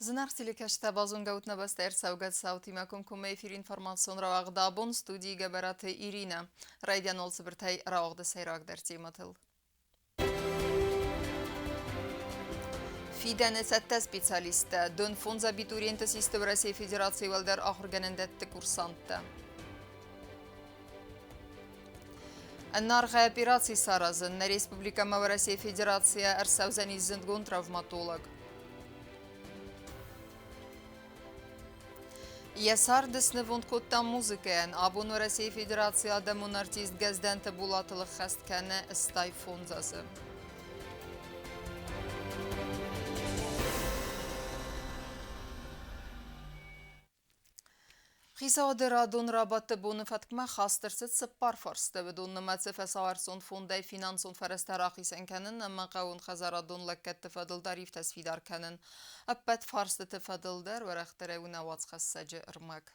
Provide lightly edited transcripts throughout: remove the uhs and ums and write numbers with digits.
Зынаргъ телекӕсджытӕ, базонгӕ ут нӕ бӕстӕ ӕрцӕугӕ цаутимӕ комкоммӕ эфиры информацион рауагъд абон студийы Гӕбӕраты Иринӕ. Райдиан уал цыбыртӕй рауагъды сӕйрагдӕр темӕтыл. Фидӕны цӕттӕ специалисттӕ, дон фондз абитуриенты систы Уӕрӕсейы Федерацийы уӕлдӕр ахуыргӕнӕндӕтты курсанттӕ. Ӕнӕаргъӕй операци саразын нӕ республикӕмӕ Уӕрӕсейы Федерацийӕ ӕрцӕудзӕнис зындгонд травматолог. Йӕ царды снывонд кодта музыкӕйӕн. Абон Уӕрӕсейы Федерацийы адӕмон артист Гӕздӕнты Булатыл ӕххӕст кӕны 85 азы. Хицауады радон рабадты боны фӕткмӕ хаст ӕрцыд цыппар фарсты. Уыдон нымӕцы фӕсауӕрцон фондӕй финансон фӕрӕзтӕ рахицӕн кӕнын ӕмӕ хъӕууонхӕдзарадон лӕггӕдты фӕдыл тарифтӕ сфидар кӕнын. Ӕппӕт фарстыты фӕдыл дӕр уӕрӕхдӕрӕй у нӕ уацхӕссӕджы ӕрмӕг.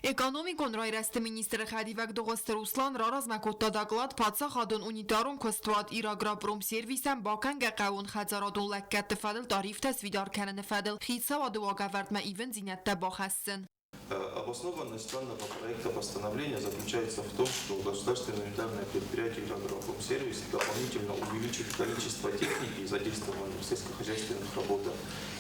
Экономикон райрӕзты министры хӕдивӕг Дыгъуызты Руслан раразмӕ кодта доклад паддзахадон унитарон куыстуат Ирагропромсервисӕн бакӕнгӕ хъӕууонхӕдзарадон лӕггӕдты фӕдыл тарифтӕ сфидар кӕныны фӕдыл хицауады уагӕвӕрдмӕ ивындзинӕдтӕ бахӕссын. Обоснованность данного проекта постановления заключается в том, что государственное унитарное предприятие «Ирагропромсервис» дополнительно увеличит количество техники, задействованных в сельскохозяйственных работах,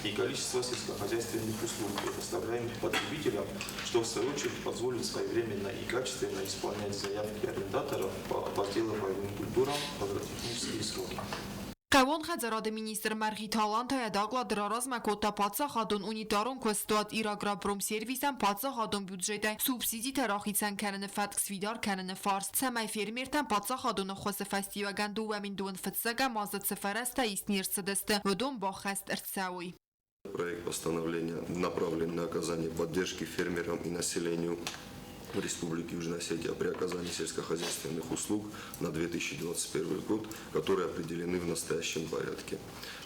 и количество сельскохозяйственных услуг, предоставляемых потребителям, что в свою очередь позволит своевременно и качественно исполнять заявки арендаторов по возделываемым культурам в агротехнические сроки. Хъӕууон хӕдзарады министр Мӕргъиты Алан та йӕ доклад раразмӕ кодта паддзахадон унитарон куыстуат Ирагропромсервисӕн паддзахадон бюджетӕй субсидитӕ рахицӕн кӕныны фӕтк сфидар кӕныны фарст, цӕмӕй фермертӕн паддзахадон ӕххуысы фӕстиуӕгӕн 2002 фыццӕгӕм азы цы фӕрӕзтӕ ист не рцыдысты, уыдон баххӕст ӕрцӕуой. Проект постановления направлен на оказание поддержки фермерам и населению Республики Южная Осетия при оказании сельскохозяйственных услуг на 2021 год, которые определены в настоящем порядке.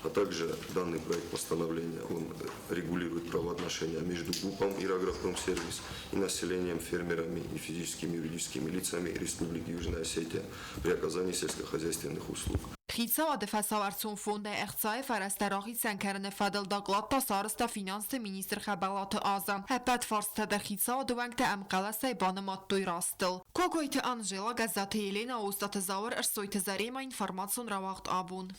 А также данный проект постановления он регулирует правоотношения между ГУПом «Ирагропромсервис» и населением, фермерами и физическими и юридическими лицами Республики Южная Осетия при оказании сельскохозяйственных услуг. Хицауады фӕсауӕрцон фондӕй ӕхцайы фӕрӕзтӕ рахицӕн кӕныны фӕдыл докладтӕ сарӕзта финансты министр Хӕбӕлаты Аза. Ӕппӕт фарстытӕ дӕр хицауады уӕнгтӕ ӕмхъӕлӕсӕй банымадтой растыл. Кокойты Анжела, Гӕззаты Елена, Остъаты Зауыр, Ӕрсойты Заремӕ, информацион рауагъд абон.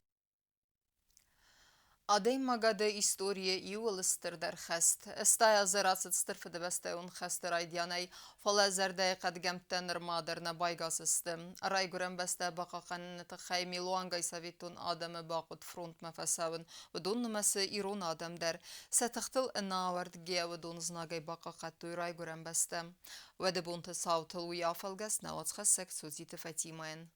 Адӕймагады историйы иууыл стырдӕр хӕст. Стай азы рацыд Стыр Фыдыбӕстӕйон хӕсты райдианӕй, фӕлӕ зӕрдӕйы хъӕдгӕмттӕ нырма дӕр нӕ байгас сты. Райгуырӕн бӕстӕ бахъахъхъӕныны тыххӕй милуангай советон адӕмы бахъуыд фронтмӕ фӕцӕуын. Уыдон нымӕцы ирон адӕм дӕр. Сӕ тыхтыл ӕнӕауӕрдгӕ уыдон знагӕй бахъахъхъӕдтой райгуырӕн бӕстӕ. Уӕды бонты цаутыл уый афӕлгӕст нӕ уацхӕссӕг Цоциты Фатимӕйӕн.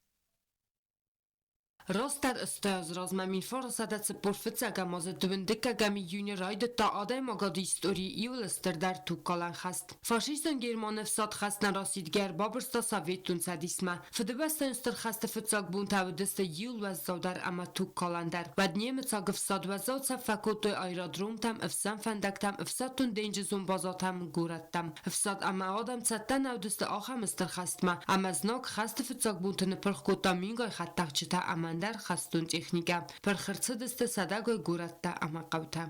Растдӕр 80 азы размӕ 1945 азы дыууындыккӕгӕм июны райдыдта адӕймагады историйы иуыл стырдӕр тугкалӕн хӕст. Фашистон Германы ӕфсад хӕстӕн расидгӕ ӕрбабырста Советон Цӕдисмӕ. Фыдыбӕстӕйон Стыр хӕсты фыццаг бонтӕ уыдысты иуыл уӕззаудӕр ӕмӕ тугкалӕндӕр. Уӕд немыцаг ӕфсад уӕззау цӕф фӕкодтой аэродромтӕм, ӕфсӕн фӕндӕгтӕм, ӕфсӕддон-денджызон базӕтӕм, горӕттӕм. Ӕфсад ӕмӕ адӕм цӕттӕ нӕ уыдысты ахӕм стыр хӕстмӕ, ӕмӕ знаг хӕсты фыццаг бонты ныппырх кодта мингай хӕдтӕхджытӕ ӕмӕ ӕндӕр хӕстон техникӕ. Пырх ӕрцыдысты сӕдӕгай горӕттӕ ӕмӕ хъӕутӕ.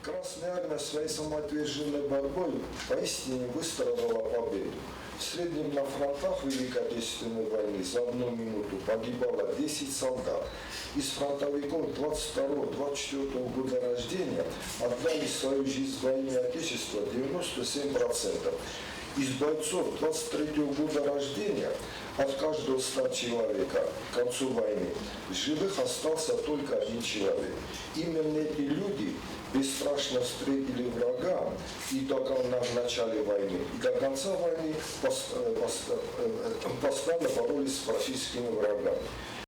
Красная Армия своей самоотверженной борьбой поистине выстрадала победу. В среднем на фронтах Великой Отечественной войны за одну минуту погибало 10 солдат. Из фронтовиков 22-24 года рождения отдали свою жизнь во имя Отечества 97%. Из бойцов 23 года рождения от каждого 100 человека к концу войны в живых остался только один человек. Именно эти люди бесстрашно встретили врага и до, в начале войны, и до конца войны постоянно боролись с фашистскими врагами.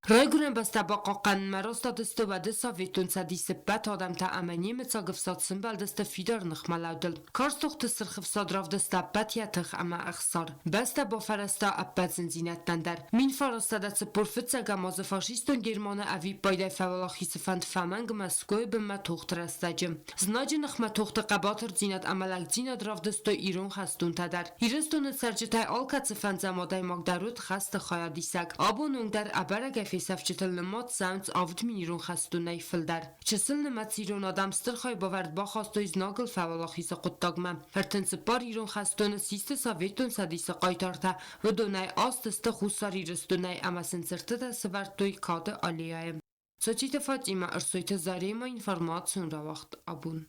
Райгуырӕн бӕстӕ бахъахъхъӕнынмӕ растадысты уӕды Советон Цӕдисы ӕппӕт адӕмтӕ ӕмӕ немыцаг ӕфсад сӕмбӕлдысты фидар ныхмӕлӕудыл. Карз тохты Сырх ӕфсад равдыста ӕппӕт йӕ тых ӕмӕ ӕхсар. Бӕстӕ бафӕрӕзта ӕппӕт зындзинӕдтӕн дӕр. 1945 азы фашистон Германы ӕвиппайдӕй фӕуӕлахизы фӕнд фӕмӕнг Мӕскуыйы бынмӕ тохты рӕстӕджы. Знаджы ныхмӕ тохты хъӕбатырдзинад ӕмӕ лӕгдзинад равдыстой ирон хӕстонтӕ дӕр. Ирыстоны цӕрджытӕй алкӕцы фӕндзӕм адӕймаг дӕр уыд хӕсты хайадисӕг. Абон онг дӕр ӕбӕрӕгӕй фесӕфт. Фесӕфджытыл нымад цӕуынц 7000 ирон хӕстонӕй фылдӕр. Чысылнымӕц ирон адӕм стыр хайбавӕрд бахастой знагыл фӕуӕлахизы хъуыддагмӕ. 34 ирон хӕстоны систы Советон Цӕдисы хъайтартӕ, уыдонӕй аст сты Хуссар Ирыстонӕй ӕмӕ сын цыртытӕ сӕвӕрдтой Кады аллеяйы. Цоциты Фатимӕ, Ӕрсойты Заремӕ информацион рауагъд абон.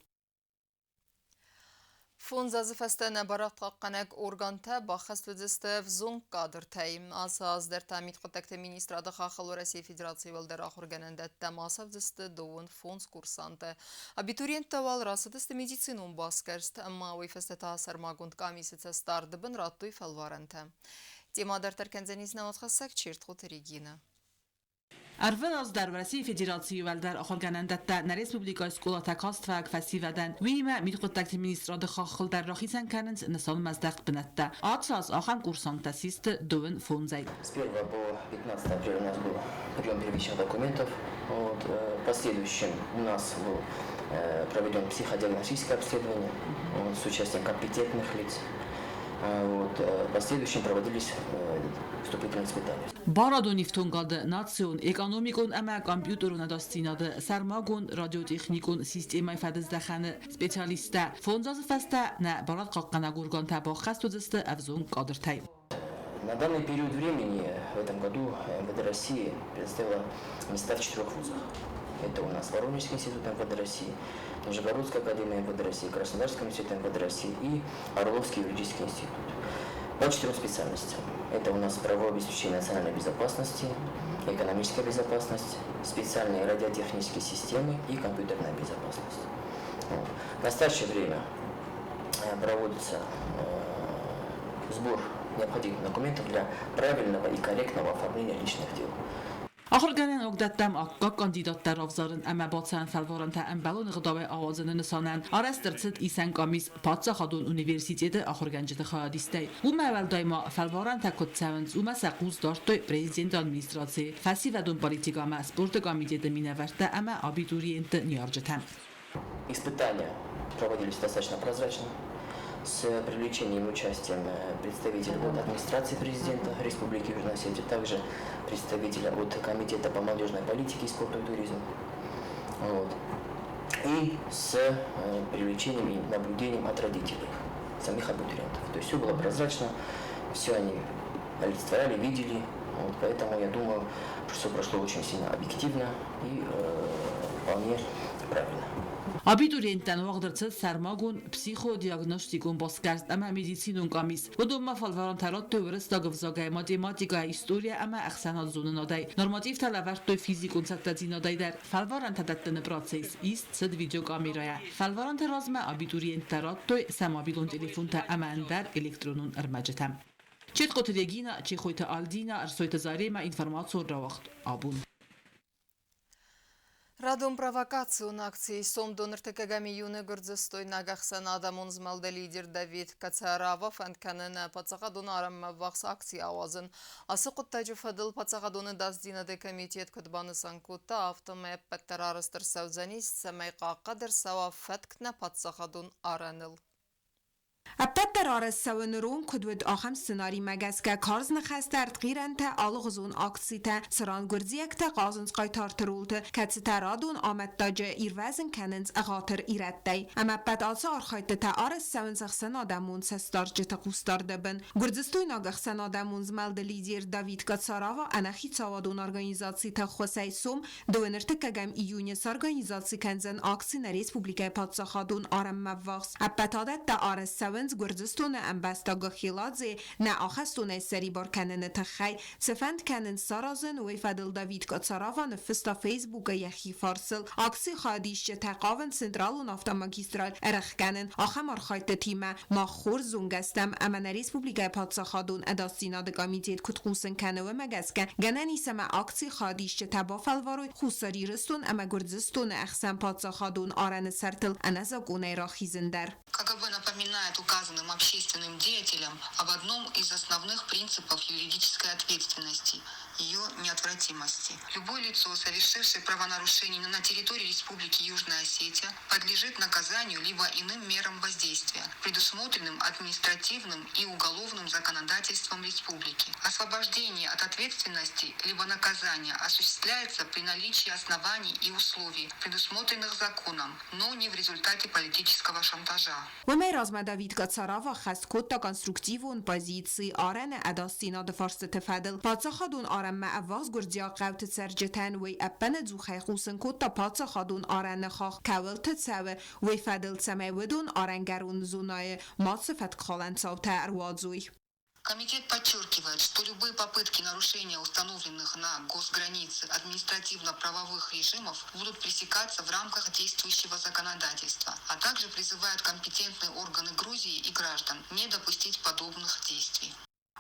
Фондз азы фӕстӕ нӕ барадхъахъхъӕнӕг органтӕ баххӕст уыдзысты ӕвзонг кадртӕй. Ацы аз дӕр та мидхъуыддӕгты министрады хаххыл Уӕрӕсейы Федерацийы уӕлдӕр ахуыргӕнӕндӕттӕм ацӕудзысты 25 курсанты. Абитуриенттӕ уал рацыдысты медицинон басгӕрст ӕмӕ уый фӕстӕ та сӕрмагонд къамисы цӕстдарды бын радтой фӕлварӕнтӕ. Темӕ дарддӕр кӕндзӕнис нӕ уацхӕссӕг Чертхъоты Регинӕ. Ӕрвылаз дӕр Уӕрӕсейы Федерацийы уӕлдӕр ахуыргӕнӕндӕттӕ нӕ республикӕйы скъолатӕ кастфӕг фӕсивӕдӕн, уыимӕ мидхъуыддӕгты министрады хаххыл дӕр рахицӕн кӕнынц нысанмӕздӕхт бынӕттӕ. Ацы аз ахӕм курсанттӕ систы дыууын фондзӕй. С 1 по 15 апреля у нас был прием первичных документов. Вот. В последующем у нас был проведен психодиагностическое обследование вот, с участием компетентных лиц. Вот. В последующем проводились вступительные испытания. Барадон ифтонгады, национ, экономикон ӕмӕ компьютерон ӕдасдзинады, сӕрмагонд радиотехникон системӕйы фӕдыздӕхӕны специалисттӕ фондз азы фӕстӕ нӕ барадхъахъхъӕнӕг органтӕ баххӕст уыдзысты ӕвзонг кадртӕй. На данный период времени в этом году МВД России предоставила места в четырех вузах. Это у нас Воронежский институт МВД России, Нижегородская академия МВД России, Краснодарский университет МВД России и Орловский юридический институт. По четырем специальностям. Это у нас правовое обеспечение национальной безопасности, экономическая безопасность, специальные радиотехнические системы и компьютерная безопасность. Вот. В настоящее время проводится сбор необходимых документов для правильного и корректного оформления личных дел. Ахуыргӕнӕн уагдӕттӕм аккаг кандидаттӕ равзарын ӕмӕ бацӕуӕн фӕлварӕнтӕ ӕмбӕлон ӕгъдауӕй ауадзыны нысанӕн арӕзт ӕрцыд исӕн къамис паддзахадон университеты ахуыргӕнджыты хайадистӕй. Уымӕ уӕлдай ма фӕлварӕнтӕ куыд цӕуынц, уымӕ сӕ хъус дардтой президенты администрацийы, фӕсивӕдон политикӕ ӕмӕ спорты комитеты минӕвӕрттӕ ӕмӕ абитуриентты ныййарджытӕ. Испытания проводились достаточно прозрачно, с привлечением и участием представителей от администрации президента Республики Южная Осетия, также представителя от Комитета по молодежной политике, спорту и туризму. Вот. И с привлечением и наблюдением от родителей, самих абитуриентов. То есть все было прозрачно, все они олицетворяли, видели. Вот, поэтому я думаю, что все прошло очень сильно объективно и вполне правильно. Абитуриенттӕн уагъд ӕрцыд сӕрмагонд психодиагностикон басгӕрст ӕмӕ медицинон къамис. Уыдонмӕ фӕлварӕнтӕ радтой уырыссаг ӕвзагӕй, математикӕйӕ, историйӕ ӕмӕ ӕхсӕнадзонынадӕй. Нормативтӕ лӕвӕрдтой физикон цӕттӕдзинадӕй дӕр. Фӕлварӕнтӕ дӕттыны процесс ист цыд видеокамерӕйӕ. Фӕлварӕнты размӕ абитуриенттӕ радтой сӕ мобилон телефонтӕ ӕмӕ ӕндӕр электронон ӕрмӕджытӕ. Четкъоты Регина, Чехойты Альдина, Ӕрсойты Заремӕ информацион рауагъд абон. Радон провокацион акцийы сом доныртыккӕгӕм июны гуырдзыстойнаг ӕхсӕнадӕмон змӕлды лидер Давид Кацарава фӕнд кӕны нӕ паддзахадон арӕнмӕ ввахс акци ауадзын. Ацы хъуыддаджы фӕдыл паддзахадон ӕдасдзинады комитет куыд банысан кодта, афтӕмӕй ӕппӕт дӕр арӕзт ӕрцӕудзӕнис, цӕмӕй хъахъхъӕд ӕрцӕуа фӕтк нӕ паддзахадон арӕныл. Ӕппӕт дӕр арӕзт цӕуы ныронг куыд уыд, ахӕм сценаримӕ гӕсгӕ карз ныхӕстӕ, ӕртхъирӕнтӕ, алыгъуызон акцитӕ, цыран гуырдзиӕгтӕ хъазынц хъайтарты ролты, кӕцытӕ радон амӕттаджы ирвӕзын кӕнынц ӕгъатыр ирӕттӕй. Ӕмӕ ӕппӕт ацы архайдтытӕ арӕзт цӕуынц ӕхсӕнадӕмон цӕстдарджыты хъусдарды бын. Гуырдзыстойнаг ӕхсӕнадӕмон змӕлды лидер Давид Кацарава ӕнӕхицауадон организациты ӕххуысӕй сом Дыууӕ июны сорганизаци кӕндзӕн акци нӕ республикӕйы паддзахадон арӕнмӕ ввахс. Ӕппӕт адӕттӕ арӕзт цӕуынц Гуырдзыстоны ӕмбӕстаг Гахеладзе нӕ ахӕстонӕй ссӕрибар кӕныны тыххӕй. Цы фӕнд кӕнынц саразын, уый фӕдыл Давид Кацарава ныффыста Фейсбукы йӕхи фарсыл. Акцийы хайадисджытӕ хъавынц централон автомагистраль ӕрӕхгӕнын. Ахӕм архайдтытимӕ мах хорз зонгӕ стӕм ӕмӕ нӕ республикӕйы паддзахадон ӕдасдзинады комитет куыд хъусын кӕны, уымӕ гӕсгӕ гӕнӕн ис ӕмӕ акцийы хайадисджытӕ бафӕлварой Хуссар Ирыстон ӕмӕ Гуырдзыстоны ӕхсӕн паддзахадон арӕны сӕртыл ӕнӕзакъонӕй рахизын дӕр. КГБ. напоминает указанным общественным деятелям об одном из основных принципов юридической ответственности – ее неотвратимости. Любое лицо, совершившее правонарушение на территории Республики Южная Осетия, подлежит наказанию либо иным мерам воздействия, предусмотренным административным и уголовным законодательством республики. Освобождение от ответственности либо наказания осуществляется при наличии оснований и условий, предусмотренных законом, но не в результате политического шантажа. Уымӕй размӕ Давид Кацарава хӕст кодта конструктивон позици арӕны ӕдасдзинады фарстыты фӕдыл. Паддзахадон арӕнмӕ ӕввахс гуырдзиаг хъӕуты цӕрджытӕн уый ӕппынӕдзухӕй хъусын кодта паддзахадон арӕны хахх кӕуылты цӕуы, уый фӕдыл, цӕмӕй уыдон арӕнгӕрон зонӕйы мацы фӕткхалӕн цаутӕ ӕруадзой. Комитет подчеркивает, что любые попытки нарушения установленных на госгранице административно-правовых режимов будут пресекаться в рамках действующего законодательства, а также призывает компетентные органы Грузии и граждан не допустить подобных действий.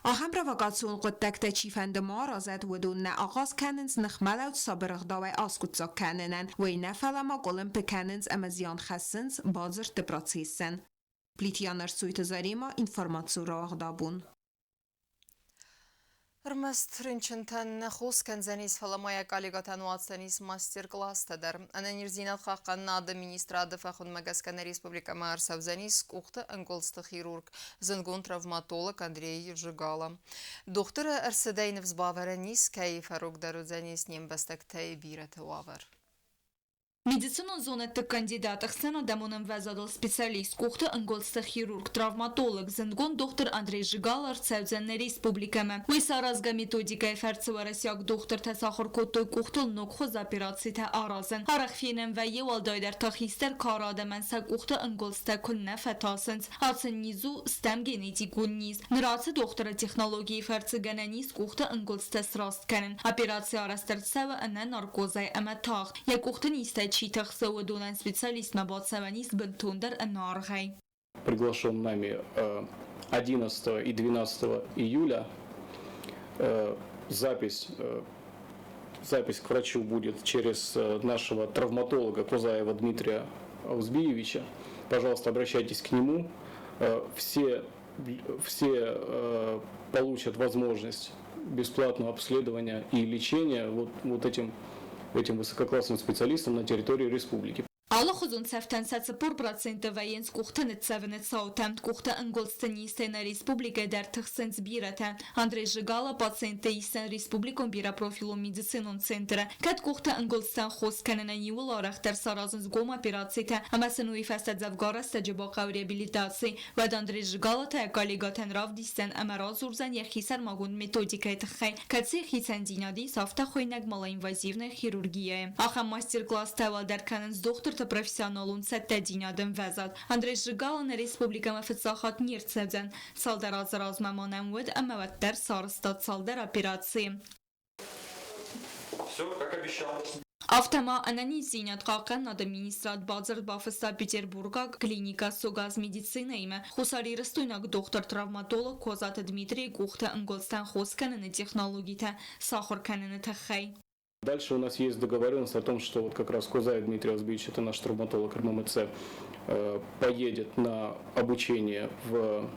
Ахӕм провокацион хъуыддӕгтӕ чифӕнды ма аразӕд, уыдон нӕ ахъаз кӕнынц ныхмӕлӕуд сабыр ӕгъдауӕй аскъуыддзаг кӕнынӕн, уый нӕ фӕлӕ ма къуылымпы кӕнынц ӕмӕ зиан хӕссынц бадзырдты процессӕн. Плиты Янарсуйты Заремӕ информацион рауагъдабон. Ӕрмӕст рынчынтӕн нӕ хос кӕндзӕнис, фӕлӕ ма йӕ коллегӕтӕн уадздзӕнис мастер-класстӕ дӕр. Ӕнӕниздзинад хъахъхъӕнынады министрады фӕхуындмӕ гӕсгӕ нӕ республикӕмӕ ӕрцӕудзӕнис къухты ӕнгуылдзты хирург, зындгонд травматолог Андрей Жигала. Дохтыры ӕрцыдӕй ныфс бавӕрӕн ис, кӕй фӕрогдӕр уыдзӕнис не мбӕстӕгтӕй бирӕты уавӕр. Медицинон зонӕдты кандидат, ӕхсӕнадӕмон ӕмвӕзадыл специалист, къухты ӕнгуылдзты хирург, травматолог, зындгонд дохтыр Андрей Жигало ӕрцӕудзӕн нӕ республикӕмӕ. Уый саразгӕ методикӕйы фӕрцы уӕрӕсейаг дохтыртӕ сахуыр кодтой къухтыл ногхуыз операцитӕ аразын. Арӕх фенӕн вӕййы, уӕлдайдӕр та хистӕр кары адӕмӕн сӕ къухты ӕнгуылдзтӕ куыннӕ фӕтасынц. Ацы низ у стӕм генетикон низ. Ныр ацы дохтыры технологийы фӕрцы гӕнӕн ис къухты ӕнгуылдзтӕ сраст кӕнын. Операци арӕзт ӕрцӕуы ӕнӕ наркозӕй ӕмӕ тагъд. Йӕ къухты низтӕй чи тыхсы, уыдонӕн специалистмӕ бацӕуӕн ис бынтондӕр ӕнӕаргъӕй. Приглашен нами 11 и 12 июля. Запись, запись к врачу будет через нашего травматолога Козаева Дмитрия Аузбиевича. Пожалуйста, обращайтесь к нему. Все, все получат возможность бесплатного обследования и лечения вот, вот этим, этим высококлассным специалистам на территории республики. Алыхуызон цӕфтӕн сӕ 40% вӕййынц къухты ныццӕвыны цаутӕ. Къухты ӕнгуылдзты низтӕй нӕ республикӕйы дӕр тыхсынц бирӕтӕ. Андрей Жигало пациенттӕ исӕн республикон бирӕпрофилон медицинон центры. Кӕд къухты ӕнгуылдзтӕн хос кӕнынӕн иууыл арӕхдӕр саразынц гом операцитӕ ӕмӕ сын уый фӕстӕ дзӕвгар рӕстӕджы бахъӕуы реабилитаци, уӕд Андрей Жигало та йӕ коллегӕтӕн равдисдзӕн ӕмӕ радзурдзӕн йӕхи сӕрмагонд методикӕйы тыххӕй, кӕцыйы хицӕндзинад ис афтӕ хуыйнӕг малоинвазивной хирургияйы. Ахӕм мастер-класстӕ уӕлдӕр кӕнынц дохтырты профессионалон цӕттӕдзинады ӕмвӕзад. Андрей Жигало нӕ республикӕмӕ фыццаг хатт не рцӕудзӕн. Цалдӕр азы размӕ ма нӕм уыд ӕмӕ уӕддӕр сарӕзта цалдӕр операцийы. Все, как обещал. Афтӕ ма ӕнӕниздзинад хъахъхъӕнынады министрад бадзырд бафыста Петербургаг клиникӕ Согаз-медицинӕимӕ хуссарирыстойнаг дохтыр-травматолог Козаты Дмитрийы къухты ӕнгуылдзтӕн хос кӕныны технологитӕ сахуыр кӕныны тыххӕй. Дальше у нас есть договоренность о том, что вот как раз Козаев Дмитрий Азбиевич, это наш травматолог РММЦ, поедет на обучение в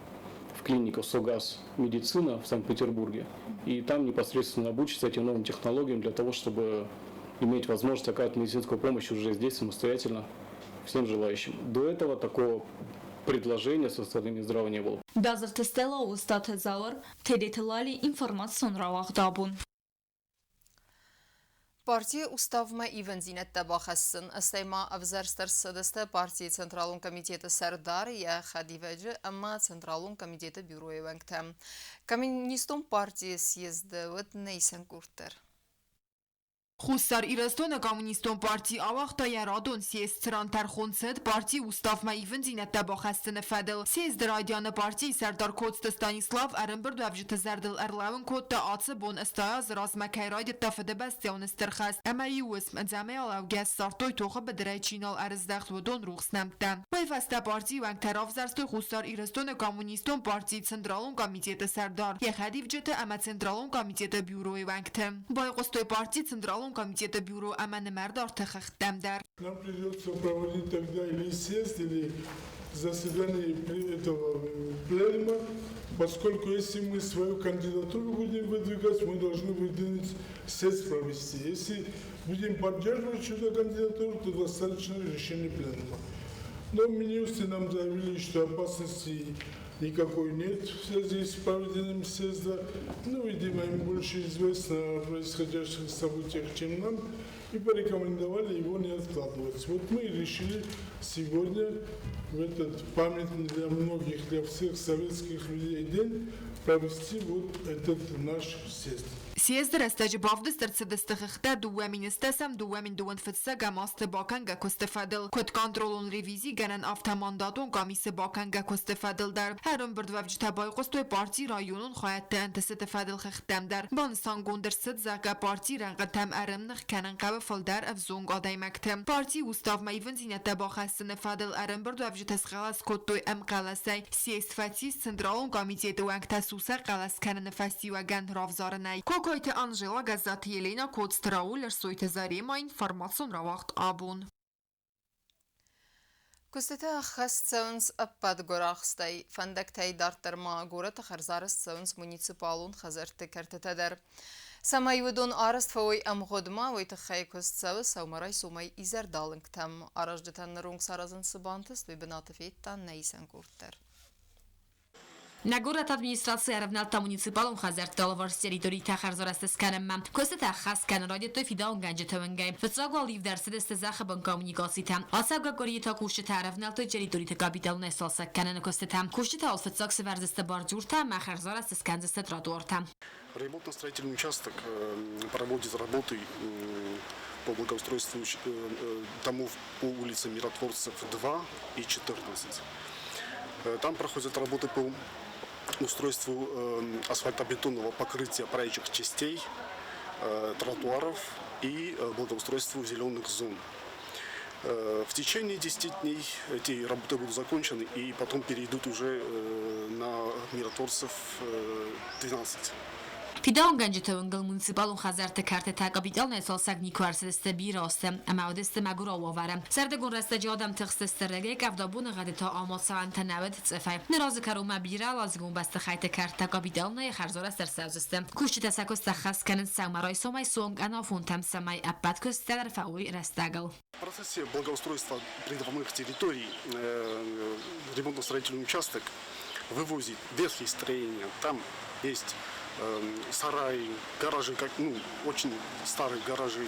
клинику СОГАЗ медицина в Санкт-Петербурге. И там непосредственно обучится этим новым технологиям для того, чтобы иметь возможность оказать медицинскую помощь уже здесь самостоятельно всем желающим. До этого такого предложения со стороны Минздрава не было. Базырты Стелла, Устаты Зауыр, Тереты Лали, информацион рауагъдабон. Партийы уставмӕ ивӕндзинӕдтӕ бахӕссын, стӕй ма ӕвзӕрст ӕрцыдысты партийы централон комитеты сӕрдар, йӕ хӕдивӕджы ӕмӕ централон комитеты бюройы уӕнгтӕ. Коммунистон партийы съезды уыд нӕ исӕн къорд дӕр. Хуссар Ирыстоны Коммунистон парти ауагъта йӕ радон съезд, цыран тӕрхон цыд партийы уставмӕ ивындзинӕдтӕ бахӕссыны фӕдыл. Съезды райдианы партийы сӕрдар Коцты Станислав ӕрӕмбырдуӕвджыты зӕрдыл ӕрлӕууын кодта, ацы бон 80 азы размӕ кӕй райдыдта Фыдыбӕстӕйон Стыр хӕст ӕмӕ иу уысм ӕдзӕмӕй алӕугӕ ссардтой тохы быдырӕй чи нал ӕрыздӕхт, уыдон рухс нӕмттӕ. Уый фӕстӕ партийы уӕнгтӕ равзӕрстой Хуссар Ирыстоны Коммунистон партийы Централон комитеты сӕрдар, йӕ хӕдивджыты ӕмӕ Централон комитеты бюройы уӕнгты. Байхъуыстой партийы Централон комитеты бюро ӕмӕ нымӕрдарты хыгъдтӕм дӕр. Нам придется проводить тогда или съезд, или заседании этого пленума, поскольку если мы свою кандидатуру будем выдвигать, мы должны выдвинуть съезд провести. Если будем поддерживать чью-то кандидатуру, то достаточно решения пленума. Но в Минюсте нам заявили, что опасности никакой нет в связи с проведением съезда. Ну, видимо, им больше известно о происходящих событиях, чем нам, и порекомендовали его не откладывать. Вот мы и решили сегодня, в этот памятный для многих, для всех советских людей день, провести вот этот наш съезд. Съезды рӕстӕджы бавдыст ӕрцыдысты хыгъдтӕ 2010-2025 азты бакӕнгӕ куысты фӕдыл, куыд контролон ревизигӕнӕн, афтӕ мандатон къамисы бакӕнгӕ куысты фӕдыл дӕр. Ӕрӕмбырдуӕвджытӕ байхъуыстой партийы районон хайӕдты ӕнтыстыты фӕдыл хыгъдтӕм дӕр. Банысангонд ӕрцыд, зӕгъгӕ, партийы рӕнхъытӕм ӕрӕмных кӕнын хъӕуы фылдӕр ӕвзонг адӕймӕгты. Партийы уставмӕ ивындзинӕдтӕ бахӕссыны фӕдыл ӕрӕмбырдуӕвджытӕ схъӕлӕс кодтой ӕмхъӕлӕсӕй. Съезд фӕцис Централон комитеты уӕнгтӕ сусӕг хъӕлӕс кӕныны фӕстиуӕгӕн равзарынӕй. Кокойты Анжела, Гӕззаты Елена, Коцты Рауль, Ӕрсойты Зарема, информацион рауагъд абон. Куыстытӕ ӕххӕст цӕуынц ӕппӕт гуырахстӕй. Фӕндӕгтӕй дарддӕр ма горӕты хӕрзарӕзт цӕуынц муниципалон хӕдзӕртты кӕртытӕ дӕр. Цӕмӕй уыдон арӕзт фӕуой ӕмгъуыдмӕ, уый тыххӕй куыст цӕуы сӕумӕрайсомӕй изӕрдалынгтӕм. Аразджытӕн ныронг саразын цы бантыст, уый бынаты федта нӕ исӕн къорд дӕр. Нӕ горӕты администраци ӕрӕвнӕлдта муниципалон хӕдзӕртты алыварс территоритӕ хӕрзарӕзт скӕнынмӕ. Куыстытӕ ӕххӕст кӕнын райдыдтой фидауынгӕнджыты уынгӕй. Фыццаг уал ивд ӕрцыдысты зӕххы бын коммуникацитӕ. Ацӕугӕ къуырийы та кусджытӕ ӕрӕвнӕлдтой территориты капиталонӕй цалцӕг кӕныны куыстытӕ. Кусджытӕ уал фыццаг сывӕрдзысты бордюртӕ ӕмӕ хӕрзарӕзт скӕндзысты тротуартӕ. Ремонтно-строительный участок проводит работы по благоустройству домов по улице Миротворцев 2 и 14. Там проходят работы по устройству асфальтобетонного покрытия проезжих частей, тротуаров и благоустройству зеленых зон. В течение 10 дней эти работы будут закончены и потом перейдут уже на Миротворцев 12. Фидауынгӕнджыты уынгыл муниципалон хӕдзӕртты кӕртытӕ капиталонӕй цалцӕг никуы ӕрцыдысты бирӕ азты ӕмӕ уыдысты мӕгуырау уавӕры. Сӕрдыгон рӕстӕджы адӕм тыхстысты рагӕй, къӕвдабоны гъӕды та амал цӕуӕнтӕ нӕ уыд цъыфӕй. Ныр азы кӕронмӕ бирӕуӕладзыгон бӕстыхӕйтты кӕрттӕ капиталонӕй хӕрзарӕзт ӕрцӕудзысты. Кусджытӕ сӕ куыст ӕххӕст кӕнынц сӕумӕрайсомӕй суанг ӕнафонтӕм, цӕмӕй ӕппӕт куыстытӕ дӕр фӕуой рӕстӕгыл. В процессе благоустройства придомовых территорий ремонтно-строительный участок вывозит ветхие строения. Там есть сараи, гаражи, как, ну, очень старые гаражи.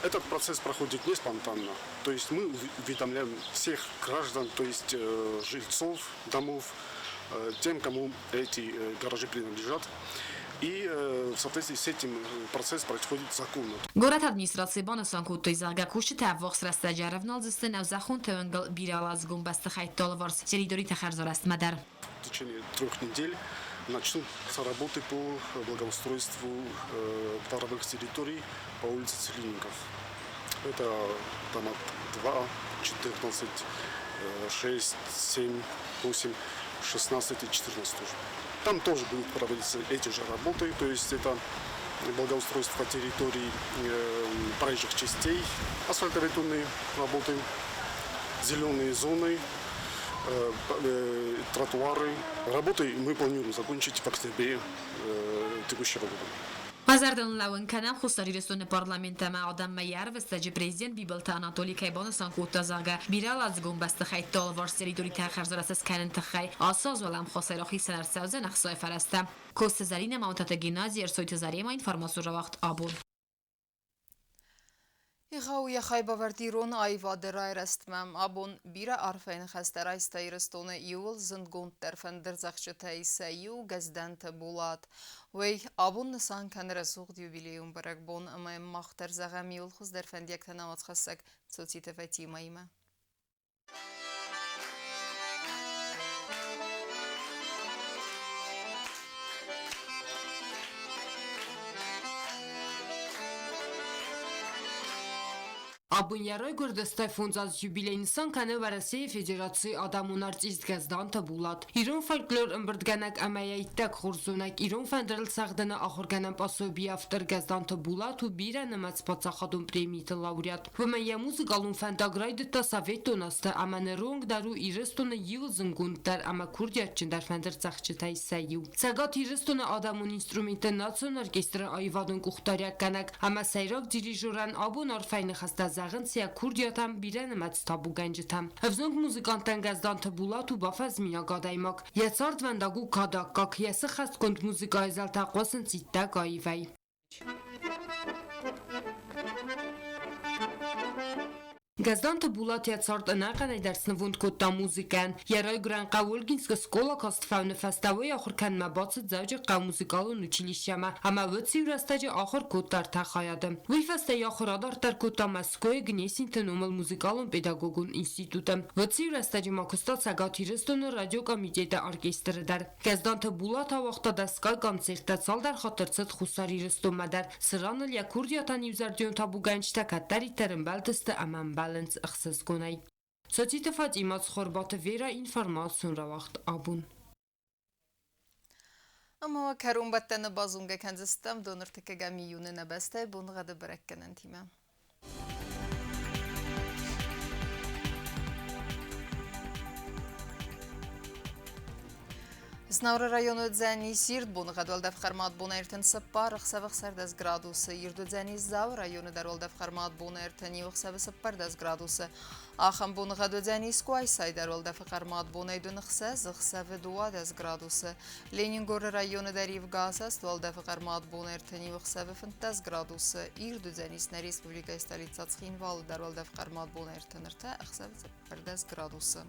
Этот процесс проходит не спонтанно. То есть мы уведомляем всех граждан, то есть жильцов домов, тем, кому эти гаражи принадлежат. И в соответствии с этим процесс происходит законно. Горӕты администрацийы банысан кодтой, зӕгъгӕ, кусджытӕ ӕввахс рӕстӕджы ӕрӕвналдзысты нӕузӕххонты уынгыл бирӕуӕладзыгон бӕстыхӕйтты алыварс территориты хӕрзарӕзтмӕ дӕр. В течение 3 недель начнутся работы по благоустройству дворовых территорий по улице Целинников. Это дома 2, 14, 6, 7, 8, 16 и 14 тоже. Там тоже будут проводиться эти же работы, то есть это благоустройство территорий проезжих частей, асфальтобетонные работы, зеленые зоны, тротуары. Работы мы планируем закончить в октябре текущего года. Базардон лӕууын кӕнӕм Хуссар Ирыстоны парламент ӕмӕ адӕммӕ йӕ ӕрвыстӕджы президент Бибылты Анатоли кӕй банысан кодта, зӕгъгӕ, бирӕуӕладзыгон бӕстыхӕйтты алыварс территоритӕ хӕрзарӕзт скӕныны тыххӕй ацы аз уӕлӕмхасӕй рахицӕн ӕрцӕудзӕн ӕхцайы фӕрӕзтӕ. Коцты Зӕринӕ, Маутаты Геннадий, Ӕрсойты Зарема, информацион рауагъд абон. Егъау йӕ хайбавӕрд ирон аивады райрӕзтмӕ. Абон бирӕ арфӕйы ныхӕстӕ райста Ирыстоны иууыл зындгонддӕр фӕндырдзӕгъдджытӕй сӕ иу Гӕздӕнты Булат. Уый абон нысан кӕны рӕсугъд юбилейон бӕрӕгбон ӕмӕ мах дӕр зӕгъӕм иууыл хуыздӕр фӕндиӕгтӕ нӕ уацхӕссӕг Цоциты Фатимӕимӕ. Абон йӕ райгуырды 85 азы юбилей нысан кӕны Уӕрӕсейы Федерацийы адӕмон артист Гӕздӕнты Булат. Ирон фольклор ӕмбырдгӕнӕг ӕмӕ йӕ иттӕг хорз зонӕг ирон фӕндырыл цӕгъдыны ахуыргӕнӕн пособийы автор Гӕздӕнты Булат у бирӕнымӕц паддзахадон премиты лауреат. Уымӕн йӕ музыкалон фӕндаг райдыдта советон азты ӕмӕ ныры онг дӕр у Ирыстоны иуыл зындгонддӕр ӕмӕ курдиатджындӕр фӕндырдзӕгъдджытӕй сӕ иу. Цӕгат Ирыстоны адӕмон инструментты национ оркестры аивадон къухдариуӕггӕнӕг ӕмӕ сӕйраг дирижерӕн абон арфӕйы ныхӕстӕ зӕгъынц йӕ курдиатӕн бирӕнымӕц табугӕнджытӕ. Ӕвзонг музыканттӕн Гӕздӕнты Булат у бафӕзминаг адӕймаг. Йӕ цардвӕндаг у кадӕггаг, йӕ сыххӕстгонд музыкӕйы зӕлтӕ хъуысынц иттӕг аивӕй. Гӕздӕнты Булат йӕ цард ӕнӕхъӕнӕй дӕр снывонд кодта музыкӕйӕн. Йӕ райгуырӕн хъӕу Ольгинскы скъола каст фӕуыны фӕстӕ уый ахуыр кӕнынмӕ бацыд Дзӕуджыхъӕуы музыкалон училищемӕ ӕмӕ уыцы иу рӕстӕджы ахуыр кодта ӕртӕ хайады. Уый фӕстӕ йӕ ахуыр адарддӕр кодта Мӕскуыйы Гнесинты номыл музыкалон-педагогон институты. Уыцы иу рӕстӕджы ма куыста Цӕгат Ирыстоны радиокомитеты оркестры дӕр. Гӕздӕнты Булат ауагъта дӕсгай концерттӕ, цалдӕр хатты ӕрцыд Хуссар Ирыстонмӕ дӕр, цыран ыл йӕ курдиатӕн иузӕрдион табугӕнджытӕ кӕддӕриддӕр ӕмбӕлдысты ӕмӕ ӕмбӕлынц ӕхсызгонӕй. Цоциты Фатимӕ, Цхуырбаты Верӕ, информацион рауагъд абон. Ӕмӕ кӕронбӕттӕны базонгӕ кӕндзыстӕм доныртыккӕгӕм июны нӕ бӕстӕйы боныгъӕды бӕрӕггӕнӕнтимӕ. Знауыры районы уыдзӕни сирд боныгъӕд уӕлдӕф хъӕрмад бон 34, ӕхсӕвы 16 градусы. Ирд уыдзӕни Дзауы районы дӕр уӕлдӕф хъӕрмад бон 31, ӕхсӕвы 14 градусы. Ахӕм боныгъӕд уыдзӕни Скуайсайы дӕр уӕлдӕфы хъӕрмад бонӕй 26, ӕхсӕвы 12 градусы. Ленингоры районы дӕр ивгӕ асӕст уӕлдӕфы хъӕрмад бон 31, ӕхсӕвы 15 градусы. Ирд уыдзӕнис нӕ республикӕйы столицӕ Цхинвалы дӕр уӕлдӕф хъӕрмад бон 33, ӕхсӕвы 14 градусы.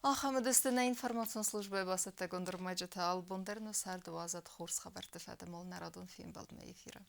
Ахӕм уыдысты нӕ информацион службӕйы бацӕттӕгонд ӕрмӕджытӕ. Албон дӕр нӕ царды уадзӕд хорз хабӕртты фӕдыл нӕ радон фембӕлдмӕ эфиры.